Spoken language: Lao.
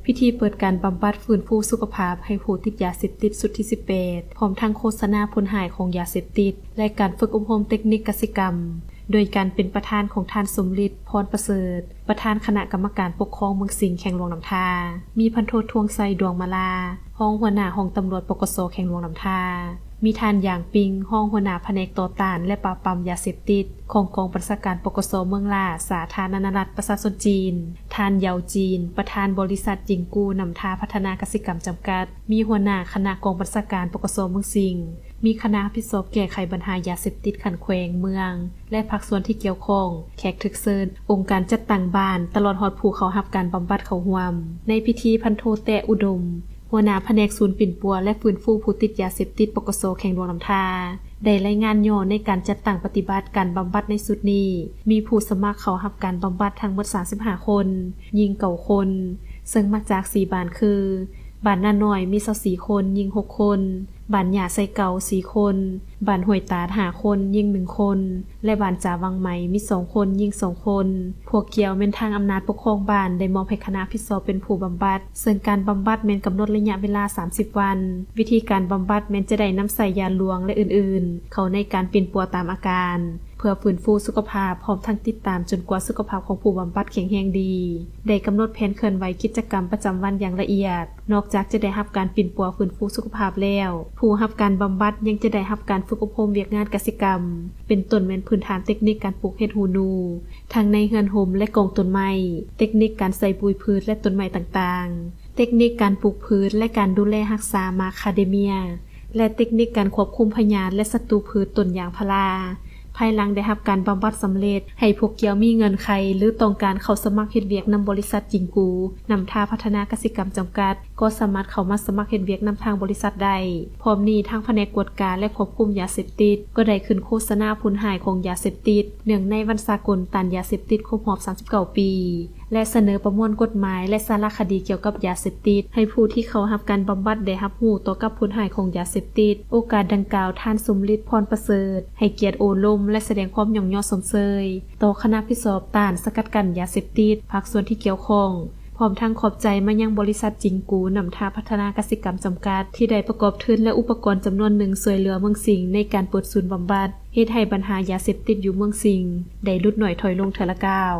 ພິທີເປີດການບຳບັດຟື້ນຟູສຸຂະພາບໃຫ້ຜູ້ຕິດຢາເສບຕິດຊຸດທີສິບແປດ ພ້ອມທັງໂຄສະນາຜົນຮ້າຍຂອງຢາເສບຕິດ ແລະ ການຝຶກອົບຮົມເຕັກນິກກະສິກຳ ໂດຍການເປັນປະທານຂອງທ່ານ ສົມລິດ ພອນປະເສີດ ປະທານຄະນະກຳມະການປົກຄອງເມືອງສິງ ແຂວງຫຼວງນ້ຳທາ, ມີພັນໂທ ທວງໄຊ ດວງມາລາ ຮອງຫົວໜ້າຫ້ອງຕຳຫຼວດ ປກສ ແຂວງຫຼວງນ້ຳທາ, ມີທ່ານ ຢາງປິງ ຮອງຫົວໜ້າພະແນກຕໍ່ຕ້ານ ແລະ ປາບປາມຢາເສບຕິດ ຂອງກອງບັນຊາການ ປກສ ເມືອງລາ ສາທາລະນະລັດປະຊາຊົນຈີນ, ທ່ານ ເຢາ ຈີນ ປະທານບໍລິສັດຈິງກູ ນ້ຳທາພັດທະນາກະສິກຳຈຳກັດ, ມີຫົວໜ້າຄະນະກອງບັນຊາການ ປກສ ເມືອງສິງ, ມີຄະນະຮັບຜິດຊອບແກ້ໄຂບັນຫາຢາເສບຕິດຂັ້ນແຂວງ, ເມືອງ ແລະ ພາກສ່ວນທີ່ກ່ຽວຂ້ອງ, ແຂກຖືກເຊີນ, ອົງການຈັດຕັ້ງບ້ານ, ຕະຫຼອດຮອດຜູ້ເຂົ້າຮັບການບຳບັດເຂົ້າຮ່ວມ. ໃນພິທີ ພັນໂທ ແຕ້ ອຸດົມ ຫົວໜ້າພະແນກສູນປິ່ນປົວ ແລະ ຟື້ນຟູຜູ້ຕິດຢາເສບຕິດ ປກສ ແຂວງຫຼວງນ້ຳທາ ໄດ້ລາຍງານຫຍໍ້ໃນການຈັດຕັ້ງປະຕິບັດການບຳບັດໃນຊຸດນີ້ ມີຜູ້ສະໝັກເຂົ້າຮັບການບຳບັດທັງໝົດສາມສິບຫ້າຄົນ, ຍິງເກົ້າຄົນ, ເຊິ່ງມາຈາກສີ່ບ້ານຄື ບ້ານນານ້ອຍ ມີຊາວສີ່ຄົນ, ຍິງຫົກຄົນ, ບ້ານຫຍ້າໄຊເກົ່າ ສີ່ຄົນ, ບ້ານຫ້ວຍຕາດ ຫ້າຄົນ, ຍິງໜຶ່ງຄົນ ແລະ ບ້ານຈາວັງໄໝ ມີສອງຄົນ, ຍິງສອງຄົນ. ພວກກ່ຽວແມ່ນທາງອຳນາດປົກຄອງບ້ານໄດ້ມອບໃຫ້ຄະນະຮັບຜິດຊອບເປັນຜູ້ບຳບັດ, ເຊິ່ງການບຳບັດແມ່ນກຳນົດໄລຍະເວລາສາມສິບວັນ. ວິທີການບຳບັດແມ່ນຈະໄດ້ນຳໃຊ້ຢາລວງ ແລະ ອື່ນໆ ເຂົ້າໃນການປິ່ນປົວຕາມອາການ ເພື່ອຟື້ນຟູສຸຂະພາບ ພ້ອມທັງຕິດຕາມຈົນກວ່າສຸຂະພາບຂອງຜູ້ບຳບັດແຂງແຮງດີ. ໄດ້ກຳນົດແຜນເຄື່ອນໄຫວກິດຈະກຳປະຈຳວັນຢ່າງລະອຽດ. ນອກຈາກຈະໄດ້ຮັບການປິ່ນປົວຟື້ນຟູສຸຂະພາບແລ້ວ, ຜູ້ຮັບການບຳບັດຍັງຈະໄດ້ຮັບການຝຶກອົບຮົມວຽກງານກະສິກຳ, ເປັນຕົ້ນແມ່ນພື້ນຖານເຕັກນິກການປູກເຫັດຫູໜູ ທັງໃນເຮືອນຮົ່ມ ແລະ ກອງຕົ້ນໄມ້, ເຕັກນິກການໃສ່ປຸ໋ຍພືດ ແລະ ຕົ້ນໄມ້ຕ່າງໆ, ເຕັກນິກການປູກພືດ ແລະ ການດູແລຮັກສາໝາກຄາເດເມຍ ແລະ ເຕັກນິກການຄວບຄຸມພະຍາດ ແລະ ສັດຕູພືດຕົ້ນຢາງພາລາ. ພາຍຫຼັງໄດ້ຮັບການບຳບັດສຳເລັດ, ໃຫ້ພວກກ່ຽວມີເງື່ອນໄຂ ຫຼື ຕ້ອງການເຂົ້າສະໝັກເຮັດວຽກນຳບໍລິສັດຈິງກູ ນ້ຳທາພັດທະນາກະສິກຳຈຳກັດ ກໍສາມາດເຂົ້າມາສະໝັກເຮັດວຽກນຳທາງບໍລິສັດໄດ້. ພ້ອມນີ້, ທາງພະແນກກວດກາ ແລະ ຄວບຄຸມຢາເສບຕິດ ກໍໄດ້ຂຶ້ນໂຄສະນາຜົນຮ້າຍຂອງຢາເສບຕິດ ເນື່ອງໃນວັນສາກົນຕ້ານຢາເສບຕິດຄົບຮອບສາມສິບເກົ້າປີ ແລະ ສະເໜີປະມວນກົດໝາຍ ແລະ ສາລະຄະດີກ່ຽວກັບຢາເສບຕິດ ໃຫ້ຜູ້ທີ່ເຂົ້າຮັບການບຳບັດໄດ້ຮັບຮູ້ຕໍ່ກັບຜົນຮ້າຍຂອງຢາເສບຕິດ. ໂອກາດດັ່ງກ່າວ, ທ່ານ ສົມລິດ ພອນປະເສີດ ໃຫ້ກຽດໂອ້ລົມ ແລະ ສະແດງຄວາມຍ້ອງຍໍຊົມເຊີຍຕໍ່ຄະນະຮັບຜິດຊອບຕ້ານສະກັດກັ້ນຢາເສບຕິດ, ພາກສ່ວນທີ່ກ່ຽວຂ້ອງ, ພ້ອມທັງຂອບໃຈມາຍັງບໍລິສັດຈິງກູ ນ້ຳທາພັດທະນາກະສິກຳຈຳກັດ ທີ່ໄດ້ປະກອບທຶນ ແລະ ອຸປະກອນຈຳນວນໜຶ່ງຊ່ວຍເຫຼືອເມືອງສິງໃນການເປີດສູນບຳບັດ, ເຮັດໃຫ້ບັນຫາຢາເສບຕິດຢູ່ເມືອງສິງໄດ້ຫຼຸດໜ້ອຍຖອຍລົງເທື່ອລະກ້າວ.